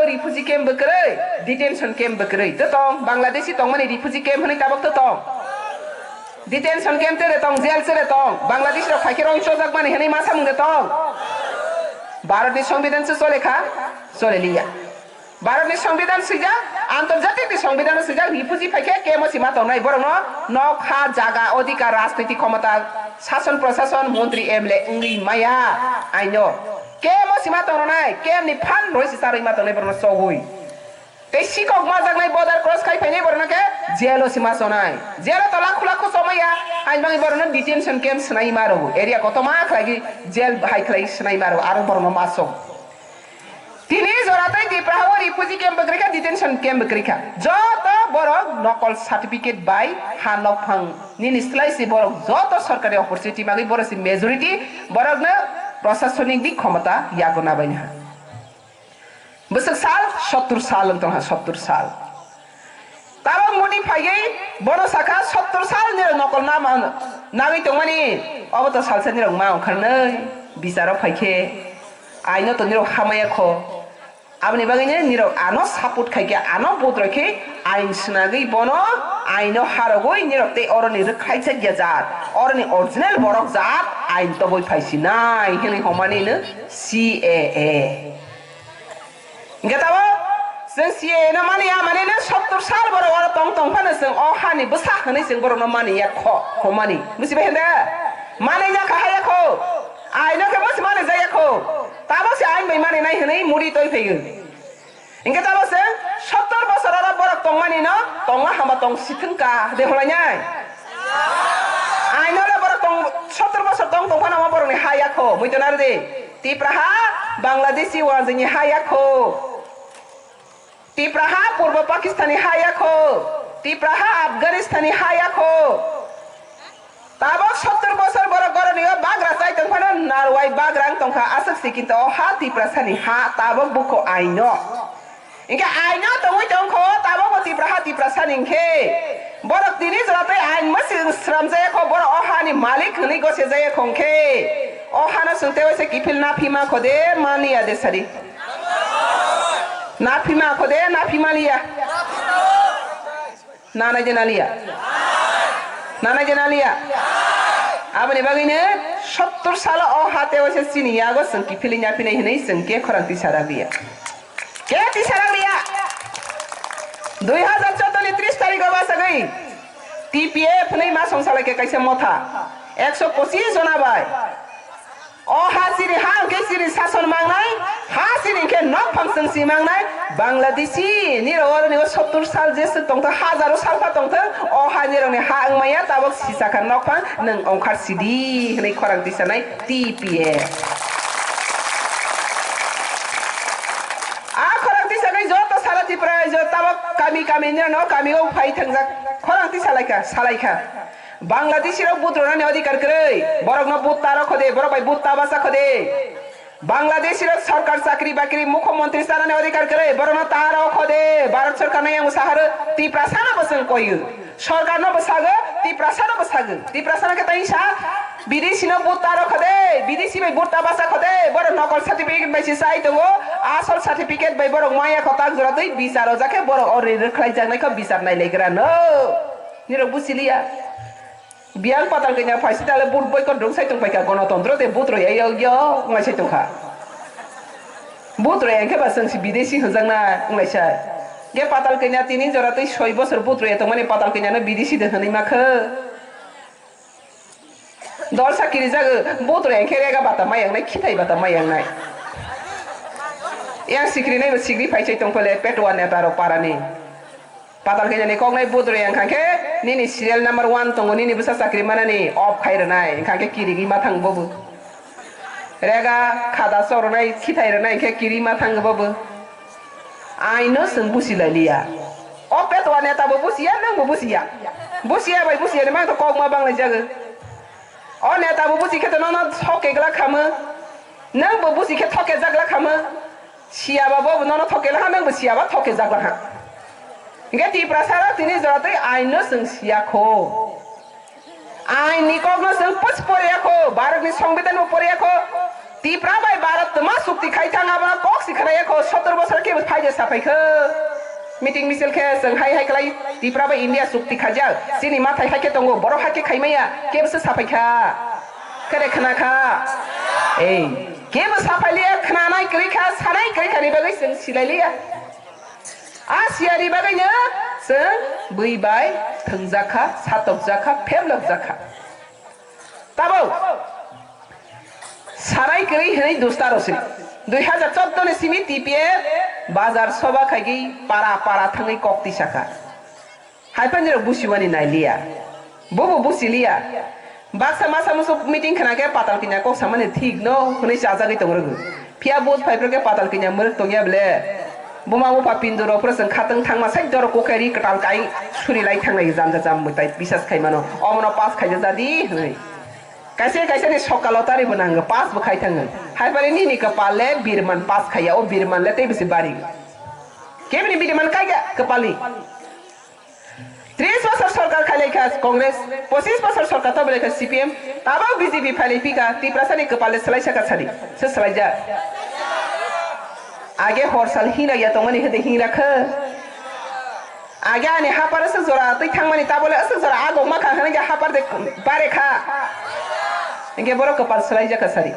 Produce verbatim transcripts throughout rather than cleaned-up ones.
refugee camp bo kwrwi, detention camp bo kwrwi. To tong, Bangladeshi tongmani refugee camp hwnwi tabok to tong. Detention camp tere tong, jail tere tong. Bangladeshi rok phaikhe rong chojak mani hwnwi ma samung de tong. Bharatni Songbidan se chole kha, chole liya. Bharatni Songbidan swijak, antarjatikni Songbidan swijak, refugee phaikhe camp o sima tongnai borokno nok, ha, jaga, odhikar, rajnoitik khomota, sason, prosason, montri, M L A wngwi maya aino. Camp o sima tongronai, camp ni phan roi se charwi ma tongnai borokno chogwi. Tei sikok majaknai border cross khai phainai borokno khe jail o sima chonai. Jail o to lakhu lakhu chomaya, hain bangwi borokno detention camp swnai ma rw. Area kotorma khlai jail hai khlai swnai ma rw, aro borokno ma chok. Tini jora tei Tipra ha o refugee camp bo kwrwi kha, detention camp bo kwrwi kha. Joto borok nokol certificate bai ha nokphang nini slai si borok joto sorkari opportunity magwi borok si majority borokno prosasonik ni khomota yago nabaina ha. Bwswk sal, sottur sal wng tong ha, sottur sal. Tabok Modi phaiwi bono sakha, "Sottor sal nirok nokol nama nangwi tongmani, obo to salsa nirok ma ongkharnai bicharo phaikhe, aino to nirok hamaya kho." Aboni bagwino nirok ano support khaikhe, ano vote rwkhe, ain swnagwi bono aino harogwi nirok tei oroni rwkhlaijak ya jat, oroni original borok jat ain tobwi phaisinai hwnwi homani hwno C A A. Hingke tabok chwng C A A no mani ya, mani no sottor sal borok oro tong tong phano chwng o hani bwsa hwnwi chwng borokno mani ya kho, kho mani. Busi bai hwnda? Mani ya kha haya kho. Aino khe busi mani jaya kho. Tabok se ain bai mani nai hwnwi muri toi phaiyo. Hingke tabok chwng sottor bosor oro borok tong mani no tongma hama tong sithwng ka de holai nai. Aino le borok tong sottor bosor tong tong phano borokni ha ya kho. Mui to narwdi. Tipra ha Bangladeshi wanjwini ha ya kho. Tipra ha Purbo Pakistani ha ya kho. Tipra ha Afghanistani ha ya kho. Tabok sottor bosor borok goronio bagra chai tong phano narwai bagra wng tong kha aswk si kinto o ha Tiprasani ha tabok bukho aino. Hingke aino tongwi tong kho tabok bo Tipra ha Tiprasani hingke. Borok tini jora tei ain mwswng sram jaya kho borok o hani malik hwnwi gose jaya kho hingke. O hano chwng tei waisa kiphil naphima kho de mani ya de sari. Naphima kho de naphima liya. Nanai de naliya. Nanai de naliya. Aboni bagwino sottor salo o hate waisa chini yago chwng kiphilwi naphinai hwnwi chwng ke khorang tisa ragriya. Ke tisa ragriya. Dui hazar chordo ni tris tarikh o bachagwi T P F hwnwi ma songsalai khe kaisa motha. Ekso pochis jona bai. O ha chini ha hwnkhe chini sason mangnai, ha chini hwnkhe nok phangsong si mangnai, Bangladeshi nirok oroni o sottor sal jeswk tongthok, hajaro salpha tongthok, o ha nirokni ha wngmaya tabok sisakha nok phang nwng ongkhar sidi hwnwi khorang tisanai T P F. A khorang tisanai joto sara Tripura rajyo tabok kami kami nirokno kami o phai thangjak khorang tisalaikha, salaikha. Bangladeshi rok vote rwnani adhikar kwrwi, borokno vote ta rw kho de, borok bai vote ta basa kho de. Bangladeshi rok sarkar chakri bakri mukho montri chanani adhikar kwrwi, borokno ta rw kho de. Bharat sarkar no yang saharw Tiprasa no bo chwng koiyo. Sarkar no bo sago, Tiprasa no bo sago. Tiprasa no khe tei sa, bidesi no vote ta rw kho de, bidesi bai vote ta basa kho de, borok nokol certificate bai se chai tongo, asol certificate bai borok maya kho tak jora twi bichar o jakhe borok o rwkhlai jaknai kho bichar nai lai gra no. Nirok buchiliya. Biyang patal kanya phaisi tale vote boycott rwng sai tong paikha, gonotontro de vote rwya yo yo wnglai sai tongkha. Vote rwya hwnkhe ba chwng si bidesi hwnjakna wnglai sai. Ge patal kanya tini jora tei soi bosor vote rwya tongmani patal kanya no bidesi de hwnwi makha. Dol sa kiri jago, vote rwya hwnkhe rega bata mai wngnai, khithai bata mai wngnai. Yang sikri nai bo sikri phai sai tong pale petwa neta rok parani. Patal kanya ni kok nai vote rwya wngkha khe nini serial number one tongo, nini bwsa chakri manani off khai rwnai, wngkha khe kirigwi ma thang bobo. Rega khada chorwnai, khithai rwnai, wngkhe kiri ma thang bobo. Aino chwng busi lai liya. O petwa neta bo busiya, nwng bo busiya. Busiya bai busiya ni mang to kok ma bang lai jago. O neta bo busi khe to nono thok ke glak khamo. Nwng bo busi khe thok ke jak glak khamo. Siyaba bo nono thoke laha, nwng bo siyaba thoke jak laha. Hingke Tiprasa rok tini jora tei ain no chwng siya kho. Ain ni kok no chwng pus poriya kho, Bharat ni Songbidan bo poriya kho. Tipra bai Bharat twma chukti khai thang, abono kok si khna yakho, sottor bosor kebo phaide saphai kho. Meeting misil khe chwng hai hai klai, Tipra bai India chukti khaijak, chini mathai hai khe tongo, borok hai khe khai maya, kebo se saphai kha. Kere khna kha. Ei, kebo saphai liya, khnanai kwrwi kha, sanai kwrwi kha ni bagwi chwng silai liya. A siyari bagwino chwng bui bai thwngjak kha, satokjak kha, phemlokjak kha. Tabuk sanai kwrwi hwnwi dustaro sini. Dui hazar chouddoni simi T P F bazar soba khaigwi para para thangwi kok tisa kha. Haiphani rok busiwani nailiya. Bobo busiliya. Baksa masa musu meeting khna khe patal kinya kok samani thik no hwnwi chajagwi tong rwgo. Phiya bus phaiphru khe patal kinya mwrwk tongya ble. Buma bupha pindu rok phuru chwng khatwng thangma sai doro kok khe ri kwtal kai suri lai thangnai jam jam mwtai bisas khai mano. Omono pass khaija jadi hwnwi. Kaisa kaisa ni sokalo tari bo nango, pass bo khai thango. Haiphani nini kwpal le birman pass khaiya, o birman le tei bisi bari. Kebini birman kaiya kwpalni. Tris bosor sorkar khailai kha Congress, pochis bosor sorkar tobelai kha C P M, tabok B J P phailai phi kha, Tiprasani kwpal le swlai saka sadi, se swlaijak. Age hor sal hina ya tongmani hede hingra kha. Age ani hapar aswk jora twi thangmani tabole aswk jora agok ma kha hwnwi khe hapar de bare kha. Hinkhe borok kwpal swlaijak kha sadi.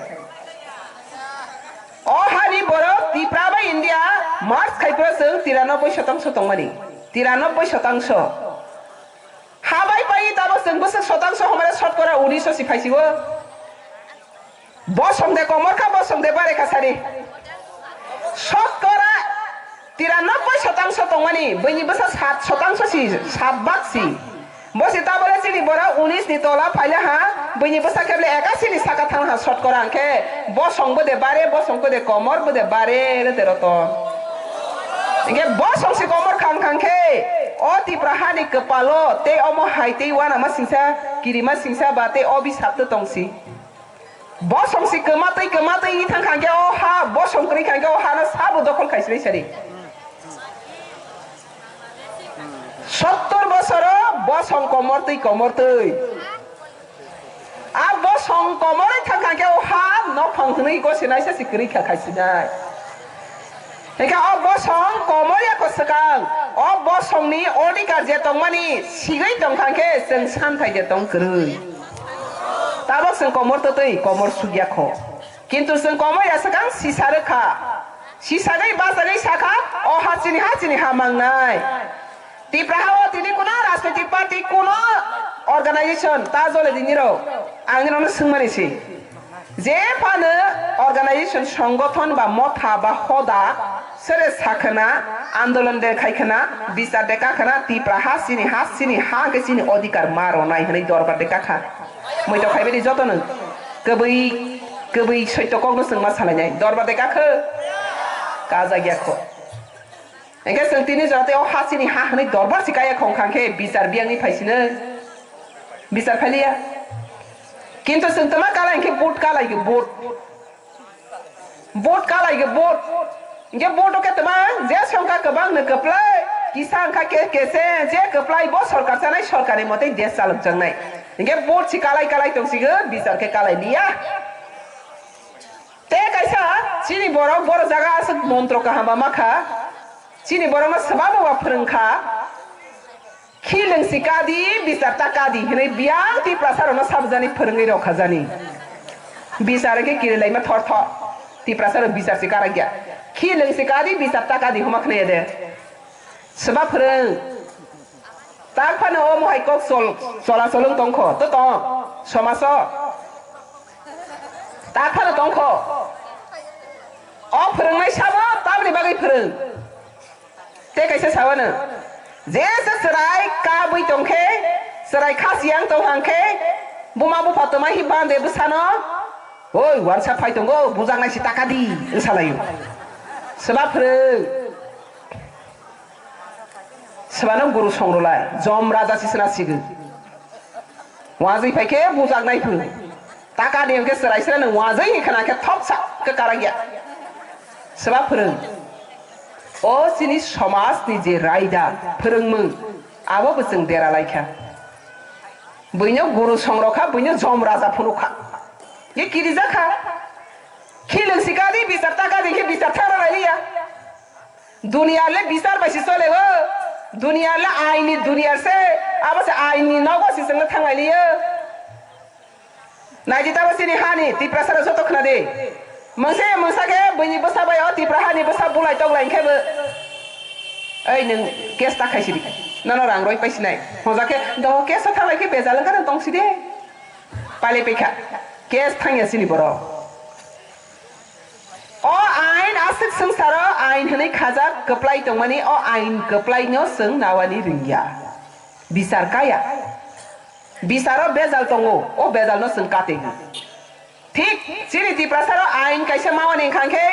O hani borok Tipra bai India merge khai phuru chwng tiranoboi shotangso tongmani. Tiranoboi shotangso. Ha bai pai tabok chwng bwswk shotangso homare shotkora unisho si phaisio. Bosong de komor kha, bosong de bare kha sari. Shotkora tiranoboi shotangso tongmani, bini bwsa sat shotangso si, sat bak si. Bo si tabole chini borok unis ni tola phaile ha, bini bwsa kheble ekasi ni saka thang ha shotkora hwnkhe, bosong bo de bare, bosong bo de komor bo de bare, re de roton. Hwnkhe bosong si komor khang khang khe, o Tipra hani kwpalo tei omo hai tei uanama singsa, kirima singsa ba tei o bisap to tong si. Bosong si kwma twi kwma twi wngwi thang kha hwnkhe o ha, bosong kwrwi kha hwnkhe o hano sabo dokhol khai sinai sari. Sottor bosoro bosong komor twi komor twi. A bosong komor wngwi thang kha hwnkhe o ha nokhong hwnwi gosinaisa si kwrwi kha khai sinai. Hingkhe o bosong komor ya ko swkang, o bosongni odhikar je tongmani sigwi tong kha khe chwng santhai je tong kwrwi. Tabok chwng komor twtwi komor sugya kho. Kintu chwng komor ya swkang sisa rwkha. Sisagwi bachagwi sakha, o ha chini ha chini ha mangnai. Tipra ha o tini kuno rajnitik party, kuno organization ta jole dinirok ang nirokno swngmani si. Je phano organization, songothon ba motha ba hoda sere sakhna, andolon de khaikhna, bichar de kakhna, Tipra ha chini ha chini ha hwnkhe chini odhikar ma ronai hwnwi dorbar de kakha. Moito khaibani jotono kwbwi kwbwi soito kokno chwngma salainai. Dorbar de kakho? Kajak ya kho. Hingkhe chwng tini jora tei o ha chini ha hwnwi dorbar si kaya khong khang khe bichar biyangni phaisino. Bichar phailiya. Kintu chwng twma kalai hwnkhe vote kalai khe vote. Vote kalai khe vote. Hingkhe vote o khe twma je songkha kwbang no kwplai. Kisa wngkha khe kese je kwplai bo sorkar chanai sorkarni motoi desh chalok jaknai. Hingkhe vote si kalai kalai tong sigo bichar khe kalai liya. Tei kaisa chini borok boro jaga aswk montro kaham ba makha, chini borokno swbabo ba phwrwng kha, "Khilwng si kadi, bichar ta kadi," hwnwi biyang Tiprasa rokno sabjani phwrwngwi rok khajani. Bichar khe kirilaima thor thor, Tiprasa rok bichar si karak ya. "Khilwng si kadi, bichar ta kadi," homa khwnaya de. Swba phwrwng. Tak phano omo hai kok chol-, chola cholung tongkho, to tong, somaso. Tak phano tongkho. O phwrwngnai sabo tamni bagwi phwrwng. Tei kaisa sawano, je se chwrai kabwi tongkhe, chwrai khasiyang tong hangkhe, buma bupha twmai hi bande bwsano, "Oi, wansa phai tongo, bujaknai si taka di," wng salaio. Swba phwrwng. Swbano guru songrulai, jom raja sisana sigwi. Wajwi phai khe bujaknai phwrwng. Taka di hwnkhe chwrai sreno wajwi ni khna khe thopsa khe karang ya. Swba phwrwng. O chini somaj ni je raida phwrwngmung, abo bo chwng dera lai kha. Buino guru songrokha, buino jom raja phunukha. Ye kirijak kha. Khilwng sikadi bisar takadi khe bisar thangna lailiya. Duniyar le bisar bai si chole o. Duniyar le aini duniyar se. Abo se aini nogo si chwngno thanglailiya. Naidi tabo chini hani Tiprasarok joto khna di. Mungsa ya mungsa khe buini bwsa bai o Tipra hani bwsa bulai toklai khe bo. Ei nwng case ta khai sidi. Nono rang roi pai sinai. Hoja khe do case o thanglai khe bejal wngkha nang tong sidi. Pali pekha. Case thangya chini borok. O ain aswk swngcharo ain hwnwi khajak kwplai tongmani o ain kwplaino chwng nawani rwngya. Bisar kaya. Bisaro bejal tongo, o bejalno chwng kate hwn. Thik, chini Tiprasaro ain kaisa mawani wngkha khe,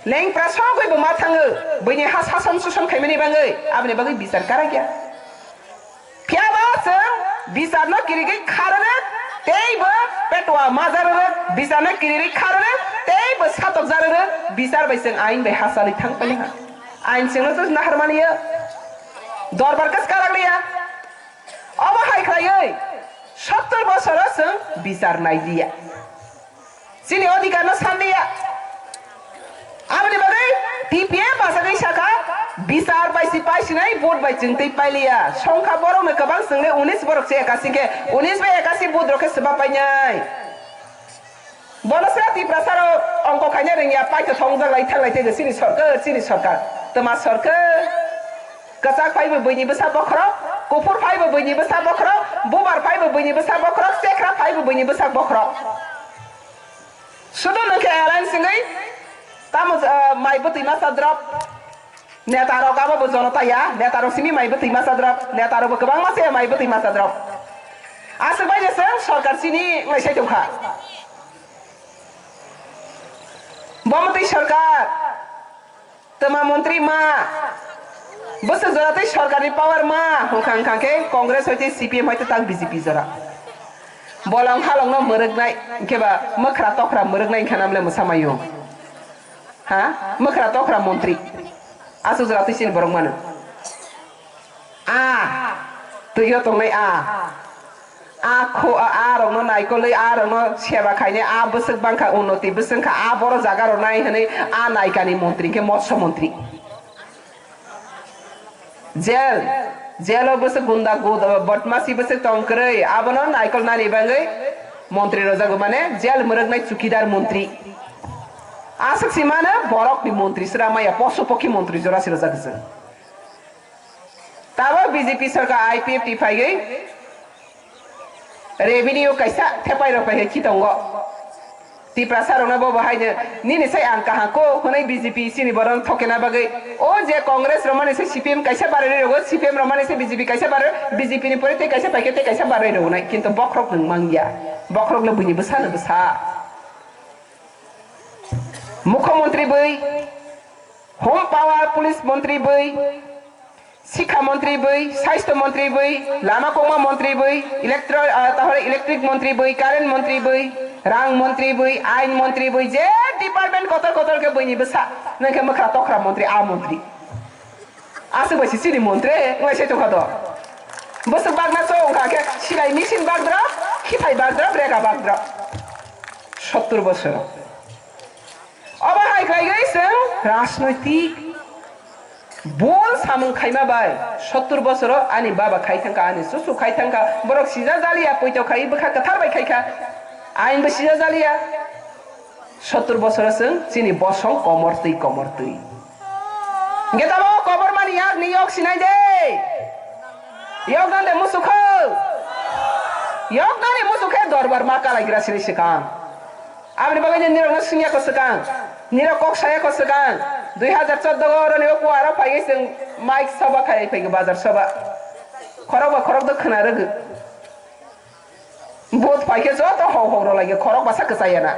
lengpra sogwi bo ma thango, buini ha sason suson khaimani bagwi, aboni bagwi bisar karakya. Phiyaba chwng bisarno kirigwi kharwrwk, teibo petwa majarwrwk, bisarno kirigwi kharwrwk, teibo satokjarwrwk, bisar bai chwng ain bai hachalwi thang pailiha. Ain chwngno chwng naharmaniya, dorbar kaskarakliya. Obo hai khlaiwi sottor bosoro chwng bichar nailiya. Chini odhikarno sanliya. Aboni bagwi T P F bachagwi sakha, bichar bai si paisinai, vote bai chwng twi pailiya. Songkha borokno kwbang chwngle unis borok se ekasi khe, unis bai ekasi vote rok khe swba painai. Bono se Tiprasa rok ongko khaina rwngya, paithathok wngjaklai thanglai tei chini sorkar, chini sorkar. Twma sorkar. Kwchak phaibo buini bwsa bokhorok, kuphur phaibo buini bwsa bokhorok, bubar phaibo buini bwsa bokhorok, chekra phaibo buini bwsa bokhorok. Sudu nwng khe alliance wngwi tamo, ah, mai bwtwi masa drop. Neta rok abo bo jonota ya, neta rok simi mai bwtwi masa drop, neta rok bo kwbangma se mai bwtwi masa drop. Aswk bai je chwng sorkar chini wngwi sai tongkha. Bo mwtwi sorkar, twma montri ma, bwswk jora twi sorkarni power ma, hwnkha hwnkha khe Congress hoite C P M hoite tak B J P jora. Bolong halongno mwrwknai, hwnkhe ba mwkhra tokra mwrwknai hwnkha namle mwsa maio. Ha? Mwkhra tokra montri. Aswk jora twi chini borok mano. A, twi-o tongnai a. A kho, a, a rokno naikolwi, a rokno seba khainai, a bwswk bangkha, unnoti bwswk kha, a boro jaga rok nai hwnwi a naikani montri khe motso montri. Jail, jail o bwswk gunda gud, bodmasi bwswk tong kwrwi, abono naikol nani bagwi montri rwjago, mane jail mwrwknai chukidar montri. Aswk si mano borokni montri swra maya, posu pokhi montri jora si rwjak kwchwng. Tabok B J P sorkar I P F T phaigwi revenue kaisa thepai rok pai hai khitongo. Tiprasa rokno bo bo hai de, nini sai ang kaham ko hwnwi B J P chini borok thokena bagwi. O je Congress rok mani se C P M kaisa barai rwi rogo, C P M rok mani se B J P kaisa barai, B J P ni pore tei kaisa paikhe tei kaisa barai rwi nai. Kintu bokhorok nwng mangya. Bokhorok le buini bwsa no bwsa. Mukho montri bwi, Home Power Police montri bwi, Sikha montri bwi, Sastho montri bwi, Lama Kokma montri bwi, Electro, ah, tahore Electric montri bwi, Current montri bwi, Rang montri bwi, Ain montri bwi, je department kotor kotor khe bwini bwsa, nang khe mwkhra tokra montri, a montri. Aswk bai si chini montri, nglai se tongkha to. Bwswk bagna cho wngkha khe silai machine bagdrop, khithai bagdrop, rega bagdrop. Sottur bosor. Obo hai khlaiwi chwng rajnoitik bol samung khaima bai sottur bosoro ani baba khai thangkha, ani chuchu khai thangkha, borok sija jaliya, poito khai bwkha kwthar bai khaikha, ainbo sija jaliya. Sottur bosoro chwng chini bosong komor twi, komor twi. Hwnkhe tamo kobor mani yak ni yok sinai de. Yok dan de musukho. Yok dan ni musukhe dorbar ma kalai gra sinai swkang. Aboni bagwi nirok no swngya ko swkang. Nirok kok saya ko swkang. Dui hajar chordo o roni o kuaro phaiwi chwng mic soba khai phaigo bazar soba. Khorok ba khorok do khna rwgwi. Vote phaikhe joto hau hau rwlaikhe khorok basa kwchaya na.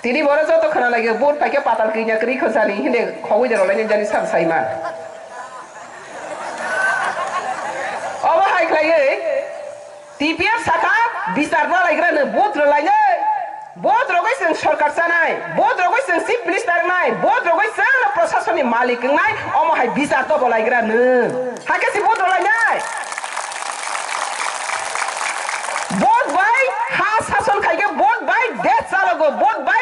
Tini boro joto khna laikhe vote phaikhe patal kwinya kwrwi kho jani hinde khogwi de rwlaini jani sam saima. Obo hai khlaiwi T P F sakha bichar rwlaigrano vote rwlainai. Vote rogwi chwng sorkar chanai, vote rogwi chwng chief minister wngnai, vote rogwi chwng prosasonni malik wngnai, omo hai bichar to bolaigra nwng. Hakhe se vote rwlainai. Vote bai ha sason khaikhe, vote bai desh chalogo, vote bai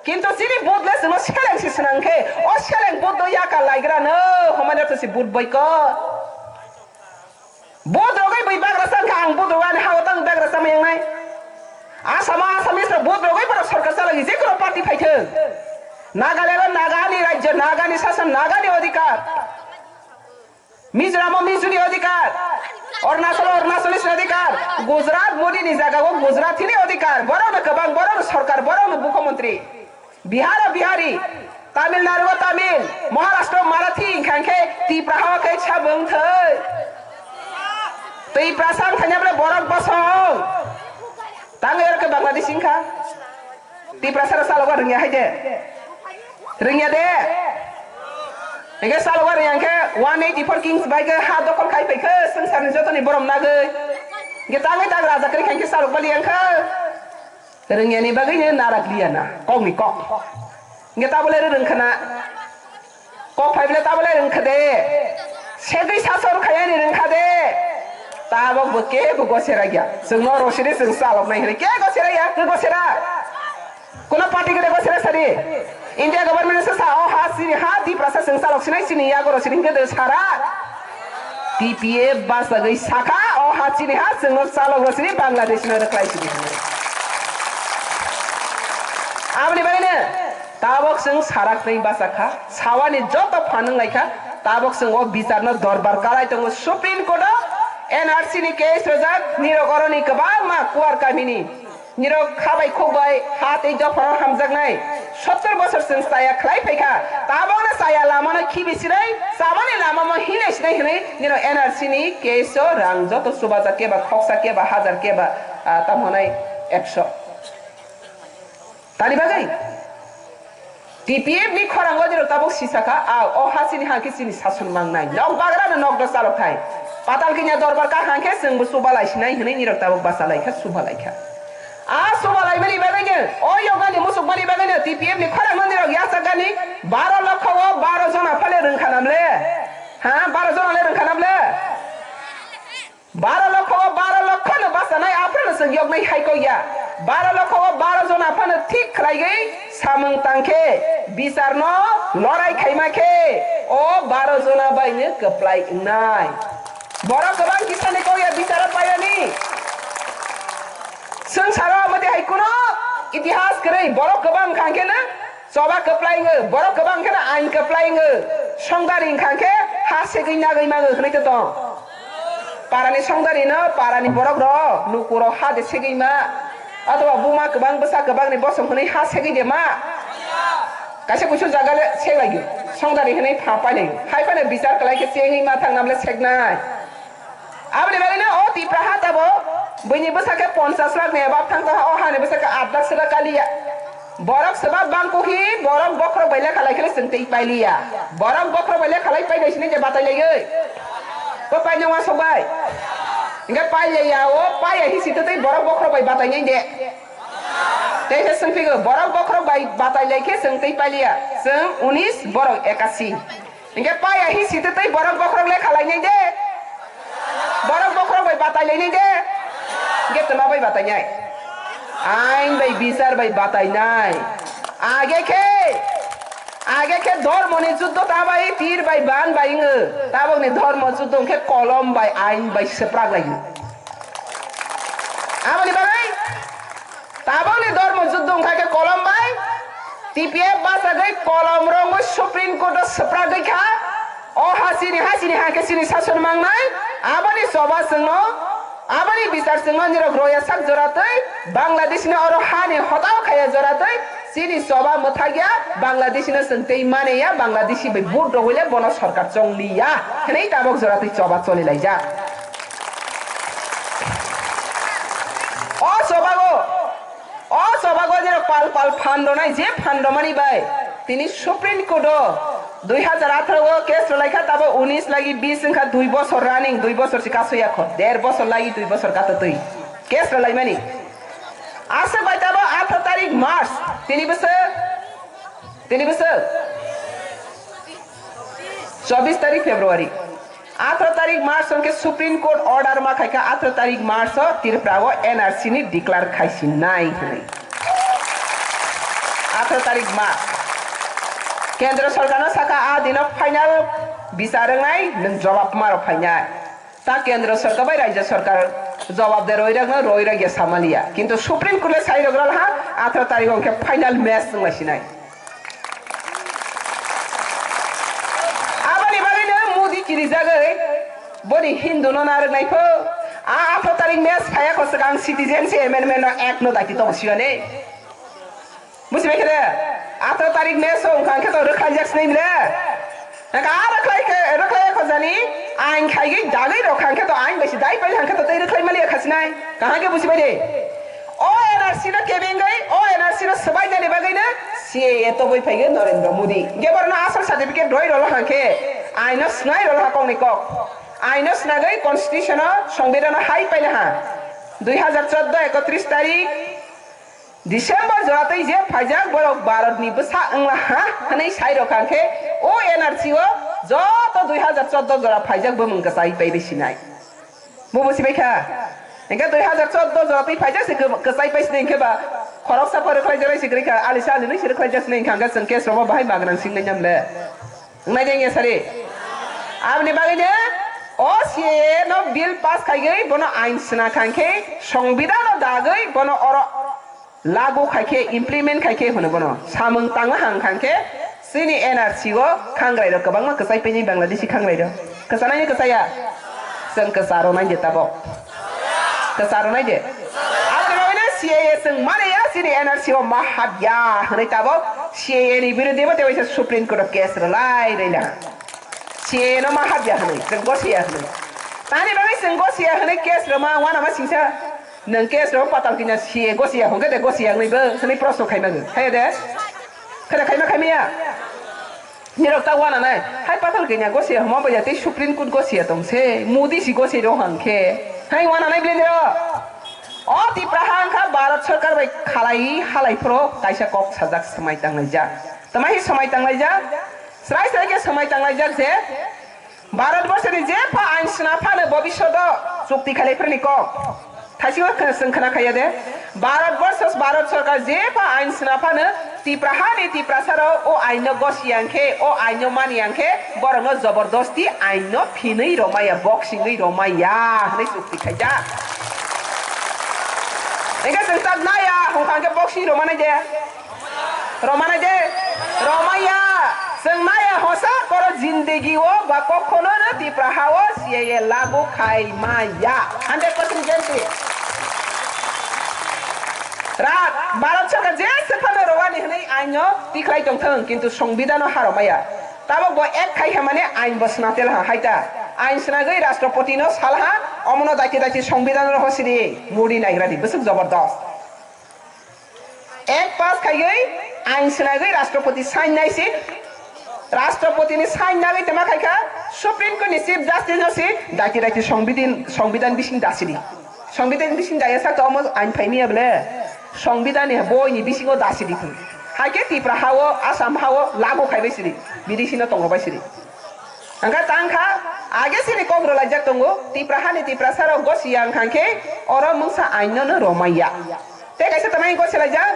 Kintu chini vote le chwngno seleng si swnang khe, o seleng vote no yaka laigra no, homani to si vote boycott. Vote rogwi bui bagra sang kha, ang vote rogwi ani hao tang bagra sama yang nai. Asama Assamese rok vote rogwi borok sorkar chalagi je kono party phaithwng. Nagaland o Nagani rajya, Nagani sasan, Nagani odhikar. Mizoram o Mizuni odhikar, Arunachal o Arunachalis ni odhikar, Gujarat Modi ni jaga o Gujarati ni odhikar, borok no kwbang, borok no sorkar, borok no mukhyamantri. Bihar o Bihari, Tamil Nadu o Tamil, Maharashtra o Marathi, hinkha hinkhe Tipra ha o khe sabwng thai. Tipra sang thanya bole borok bosong. Tang ero khe Bangladesh hinkha. Tiprasa rok salogo rwngya hai de. Rwngya de. Hingke salogo rwngya hingke one eighty four kings bai ke ha dokol khai pai khe swngcharni jotoni borom nagwi. Hingke tangwi tang raja kwrwi khai khe salok bali yang khe. Rwngya ni bagwi no narak liya na. Kok ni kok. Hingke tabole rwng khna. Kok phai bole tabole rwng kha de. Segwi sason khayani rwng kha de. Tabok bo kebo gosera ya. Chwngno rosiri chwng salok nai hwnwi. Ke gosera ya? Ke gosera? Kuno party gede gosera sari? India government se sa o ha sini ha Tiprasa chwng salok sinai sini ya goro sini gede sara. T P F basagwi saka o ha chini ha chwngno salok rosiri Bangladesh no rwklai sini. Aboni bagwi no. Tabok chwng sarak twi basa kha, sawani joto phan wng lai kha, tabok chwng o bichar no dorbar kalai tongo Supreme Court o N R C ni case rwjak, nirok oroni kwbangma kuar kamini, nirok kha bai khuk bai ha tei dophano hamjaknai, sottor bosor chwng chaya khlai phai kha, tabok no chaya lama no khibi sinai, chamani lama mo hinai sinai hwnwi nirok N R C ni case o rang joto chubajak keba khoksa keba hajar keba, ah, tamo hwnai ekso. Tani bagwi T P F ni khorang o nirok tabuk sisa kha, a, o ha chini ha khe chini sason mangnai. Nok bagra no nok do chalok thai. Patal kinya dorbar ka hang khe chwng bo chuba lai sinai hwnwi nirok tabuk basa lai kha, chuba lai kha. A chuba lai mani bagwi no, o yoga ni musuk mani bagwi no T P F ni khorang no nirok yachak gani baro lokho o baro jona phale rwng kha namle. Ha, baro jona le rwng kha namle. Baro lokho o baro lokho no bachanai aphano chwng yoknai hai kok ya. Baro lokho o baro jona phano thik khlaigwi samung tang khe, bichar no lorai khaima khe, o baro jona bai no kwplai wngnai. Borok kwbang kisani kok ya bicharo paiyani. Swng saro amate hai kuno itihas kwrwi borok kwbang khang khe no Choba kwplai wngo, borok kwbang kheno ain kwplai wngo. Songdari wngkha khe ha segwi nagwi mango hwnwi to tong. Parani songdari no parani borok rok nukurok ha de segwi ma. Otoba buma kwbang bwsa kwbang ni bosong hwnwi ha segwi de ma. Kaisa kuisu jaga le seglai di. Songdari hwnwi pha painai. Hai phano bichar kwlai khe chengwi ma thang nam le seknai. Aboni bagwi no o Tipra ha tabo buini bwsa khe ponchas lakh ni ebab thang tongkha, o hani bwsa khe aat lakh sera kaliya. Borok swba bangkukhi, borok bokhorok bai lekha lai kheno chwng tei pailiya. Borok bokhorok bai lekha lai painai sini je batai laiwi. Bo painai uansuk bai. Hingke pailiya o, paiya hi sitwtwi borok bokhorok bai batai nai de. Tei khe swngphigo, borok bokhorok bai batai lai khe chwng tei pailiya. Chwng unis, borok ekasi. Hingke paiya hi sitwi twi borok bokhorok le khalainai de. Borok bokhorok bai batai lainai de. Hingke twma bai batainai? Ain bai bichar bai batainai. Age khe, age khe dhormo ni juddo ta bai tir bai ban bai wngo. Tabok ni dhormo juddo hingke kolom bai ain bai swprak lai. Aboni bagwi Tabokni dhormo juddo wngkha khe kolom bai T P F bachagwi kolom rwngwi Supreme Court o swpragwi kha. O ha chini ha chini ha khe chini sason mangnai. Aboni choba chwngno, aboni bichar chwngno nirok roya sak jora twi Bangladesh ni oro hani hotao khaya jora twi chini choba mwthakya Bangladesh no chwng tei mane ya Bangladeshi bai vote rogwi le bono sorkar chong li ya hwnwi tabok jora twi choba choli laijak. O chobago, o chobago nirok pal pal phan rwnai, je phan rwmani bai tini Supreme Court o dui hazar atharo o case rwlai kha, tabo unis lagi bis wngkha, dui bosor running, dui bosor se kasu ya kho, der bosor lagi dui bosor kato twi case rwlaimani. Aswk bai tabo atharo tarik March, tini bwswk, tini bwswk chobbish tarik February. Atharo tarik March hwnkhe Supreme Court order ma khaikha, atharo tarik March o Tripura o N R C ni declare khaisinai hwnwi. Atharo tarik ma. Kendra sorkarno saka a dino final bichar wngnai, nwng jawab ma rok phainai. Ta kendra sorkar bai rajya sorkar jawab de roi rokno roi rok ya samaliya. Kintu Supreme Court le sai rok rol ha, atharo tarik hwnkhe final match wnglai sinai. Aboni bagwino Modi kirijagwi boni Hindu no narwknai pho. A atharo tarik match phaya kho swkang citizenship amendment no act no daiti tongo siyane. Bujibai khe de? Atharo tarik match o wngkha khe to rwkhlaijak sinai le. Nang a rwkhlai khe, rwkhlai kho jani, ain khaigwi dagwi rok kha khe to ain bai si dai pai hang khe to tei rwkhlai maliya kha sinai. Kaham khe bujibai de? O N R C no kebengwi, o N R C no swbai nani bagwi no C A A tobwi phaigo Narendra Modi. Hwnkhe borokno asol certificate roi rolo hang khe, aino swnai rolo ha kokni kok. Aino swnagwi constitution o, songbidhan o hai paina ha. Dui hazar chordo ekotris tarik December jora tei je phaijak borok Bharat ni bwsa wngla ha hwnwi sai rok hang khe o N R C o joto dui hazar chordo jora phaijak bumung kwchai pai bai sinai. Bo bo sibai kha. Engkhe dui hazar chordo jora tei phaijak se kwchai pai sinai, engkhe ba khoroksa pho rwkhlai jak lai se kwrwi kha, alisa alinwi se rwkhlai jak sinai, engkha hwnkhe chwng case rok bo bahai magnang sing nai nam le. Wngnai de wngya sari? Aboni bagwi no o C A A no bill pass khaigwi bono ain sna kha hwnkhe, songbidhan no dagwi bono oro lagu khai khe, implement khai khe hwno bono samung tangma hang kha hwnkhe, chini N R C o khangrai rok kwbangma kwchai painai Bangladeshi khangrai rok. Kwchanai ni kwchaya? Chwng kwcha rwnai de tabok. Kwcha rwnai de. Aboni bagwi no C A A chwng mani ya, chini N R C o ma hap ya hwnwi tabok C A A ni biruddhe bo tei waisa Supreme Court o case rwlai rwla. C A A no ma hap ya hwnwi, chwng gosiya hwnwi. Tani bagwi chwng gosiya hwnwi case rwma wana ma singsa. Nwng case rw patal kina C A A gosiya hwnkhe de gosiya wnwi bo hwnwi proshno khai mago. Haiya de? Khada khaima khaimaya? Nirok ta wana nai. Hai patal kina gosiya hwma baya tei Supreme Court gosiya tong se. Modi si gosiya rw hang khe. Hai wana nai bile nirok. O Tipra ha wngkha Bharat Sarkar bai khalai halai phuru kaisa kok sajak swmai tanglaijak. Twmai hi swmai tanglaijak? Srai srai khe swmai tanglaijak je Bharat borsoni je pha ain sna phano bobishodo chukti khalai phirni kok. Thaising o khna-, chwng khna khaiya de. Bharat borso, Bharat Sarkar je pha ain sna phano Tipra hani Tiprasa rok o ain no gosiya hwnkhe, o ain no maniya hwnkhe borok no jobordosti ain no phinwi romaya, boxing wi romaya hwnwi chukti khaijak. Engkhe chwng tak naya hwnkha hwnkhe boxing romanai de. Romana de, romaya, chwng naya hosa koro jindegi o ba kokhono no Tipra ha o C A A lagu khai maya. Hundred percent guarantee. Ra, Bharat Sarkar je se phano rowani hwnwi aino tikhlai tongthwng, kintu Songbidhano ha romaya. Tabok bo ek khai ha mane ain bo sna tel ha, haita. Ain snagwi Rashtrapati no sal ha, omono daiti daiti Songbidhan ro hosidi, muri naigradi, bwswk jobordos. Ek pass khaiwi ain swnagwi Rashtrapati sign nai si. Rashtrapati ni sign nagwi tama khaikha Supreme Court ni Chief Justice no si daiti daiti Songbidin, Songbidhan bising dasidi. Songbidhan bising daya sak to omo ain phaimiya bole. Songbidhan ni boi ni bisingo dasidi thung. Haikhe Tipra hao, Assam hao lagu khaibai sidi. Bidisi no tongo bai sidi. Hwnkha tangkha, age sini kok rwlaijak tongo, Tipra hani Tiprasa rok gosiya wngkha khe oro mungsa aino no romaiya. Tei kaisa tamani gosilaijak,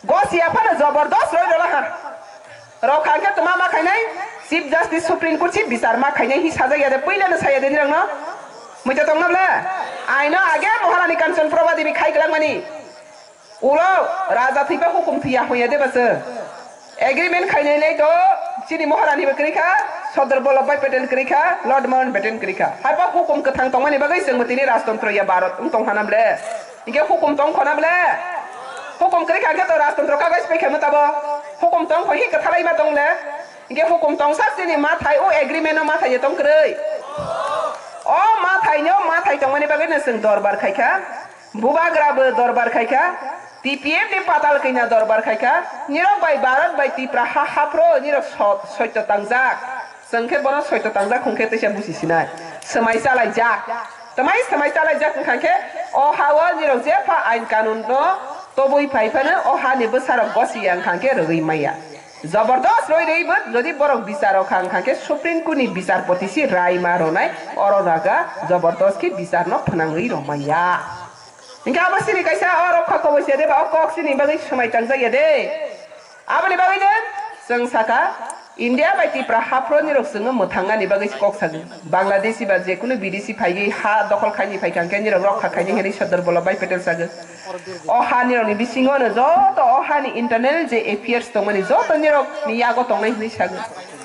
gosiya phano jobordos roi rwla ha. Rok kha khe tma ma khainai, Chief Justice Supreme Court si bichar ma khainai hi sajak ya de, puila no saya de nirok no. Muicha tong no ble? Aino age Maharani Kanchan Prabha Devi khai kwlangmani. Ulo raja thwiba hukum thwiya hoya de basa. Agreement khainai lai to chini Maharani bo kwrwi kha, Sardar Vallabhbhai Patel kwrwi kha, Lord Mountbatten kwrwi kha. Haiba hukum kwthang tongmani bagwi chwngbo tini rajtantro ya Bharat wng tong hana ble. Hinkhe hukum tong khona ble. Hukum kwrwi kha hinkhe to rajtantro kagoj pai khaima tabo. Hukum tong kho hi kwthalai ma tong ble. Hinkhe hukum tong sak chini mathai o agreement no mathai ya tong kwrwi. O mathai no mathai tongmani bagwi no chwng dorbar khai kha. Bubagra bo dorbar khai kha, T P F ni patal kanya dorbar khai kha, nirok bai Bharat bai Tipra ha haphro nirok so-, soito tangjak. Chwng khe bono soito tangjak hwn khe teisa busi sinai. Swmai chalaijak. Tamai swmai chalaijak wngkha khe o ha o nirok jepha ain kanun no tobwi phai phano o ha ni bwsa rok gosi ya wngkha khe rwgwi maya. Jobordos roi rwi bo jodi borok bichar rok kha wngkha khe Supreme Court ni bichar poti si rai ma ronai oro raga jobordos khe bichar no phnangwi romaya. Hinkhe abo sini kaisa o rok kha koboi se de ba o kok sini bagwi swmai tangjak ya de. Aboni bagwi no chwng saka, India bai Tipra haphro nirok chwngno mwthangnani bagwi kok sago. Bangladeshi ba jekunu bidesi phaiwi ha dokhol khaini phaikha hwnkhe nirok rokha khaini hwnwi Sardar Vallabhbhai Patel sago. O ha nirokni bisingo no joto o hani internal je affairs tongmani joto nirokni yago tongnai hwnwi sago.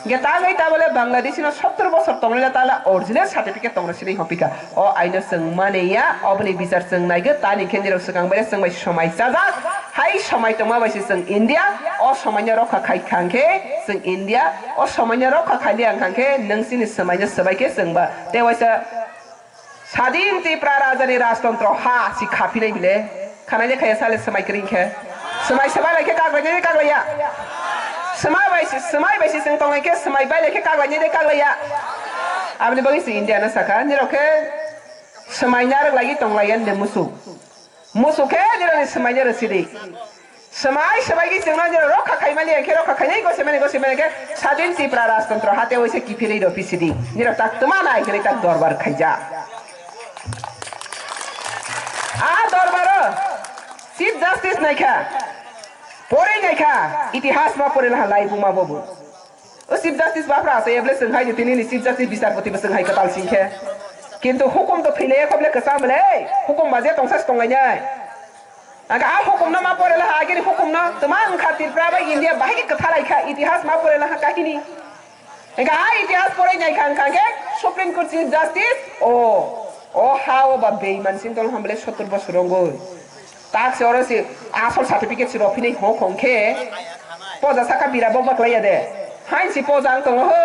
Hwnkhe tangwi tabole Bangladeshi no sottor bosor tongnai tala original certificate tongra sini hopika. O aino chwng mani ya, oboni bichar chwng naigo, tani khe nirok swkang bai chwng bai somai chajak. Hai somai tongma bai se chwng India, o somai no rokha khai khang khe chwng India, o somai no rokha khai liya khang khe nwng chini swmai no swbai khe chwng ba. Tei waisa Sadin Tipra Raja ni rajtontro ha si khapinai bile. Khanai de khaya sale swmai kring khe. Swmai swbai lai khe kaglai de kaglai ya. Swmai bai si, swmai bai si chwng tonglai khe swmai bai lai khe kaglai de kaglai ya. Aboni bagwi si India no saka, nirok khe swmai narwk lagi tonglai ya de musu. Musu khe nirok ni swmai narwk sidi. Swmai swbai khe chwngno nirok rokha khaimani, hwnkhe rokha khainai gosimani, gosimani khe Sadin Tipra Rajtontro hate waisa kiphilwi rw phi sidi. Nirok tak twma nai hwnwi tak dorbar khaijak. A dorbaro Chief Justice naikha, porwi naikha, itihas ma porwi laha lai buma bobo. O Chief Justice bafra asa eble chwng hai tini ni Chief Justice bisarpoti bo chwng hai kwtal singkhe. Kintu hukum to philai khoble kwcham le, hukum baje tongsa tonglainai. Aga a hukum no ma porwi laha agini hukum no twma wngkha Tripura bai India bahai khe kwthalai kha, itihas ma porwi laha kahini. Hingkha a itihas porwi nai kha, hingkha khe Supreme Court Chief Justice, o, o ha o ba beiman sing tong hamle sottor bosor rongoi. Tak se oro se asol certificate se rw phinai ho khong khe poja saka bira bok baklai ya de. Hain si poja ang tongo ho.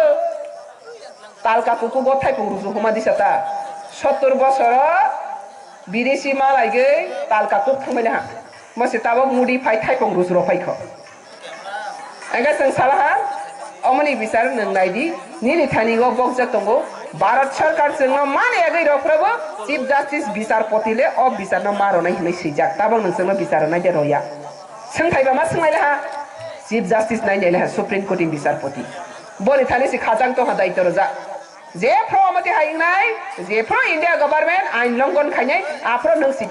Talka kuku go thaipung rusu homa disa ta. Sottor bosor o bidesi malaigwi talka kuk thangbai ha. Mo se tabok mudi phai thaipung rusu rw phai kho. Engkhe chwng salaha, omoni bichar nwng nai di, nini thani o bokjak tongo, Bharat Sarkar chwngno mani yagwi rw phrobo Chief Justice bisarpoti le o bichar no ma rwnai hwnwi swijak, tabok nwng chwngno bichar rwnai de rwya. Swngthai ba ma swnglaile ha, Chief Justice nai naile ha, Supreme Court ni bisarpoti. Boni thani se khajang tongha daityo rwjak. Jephru omoti hai wngnai, jephru India government ain longhon khainai, aphru nwng si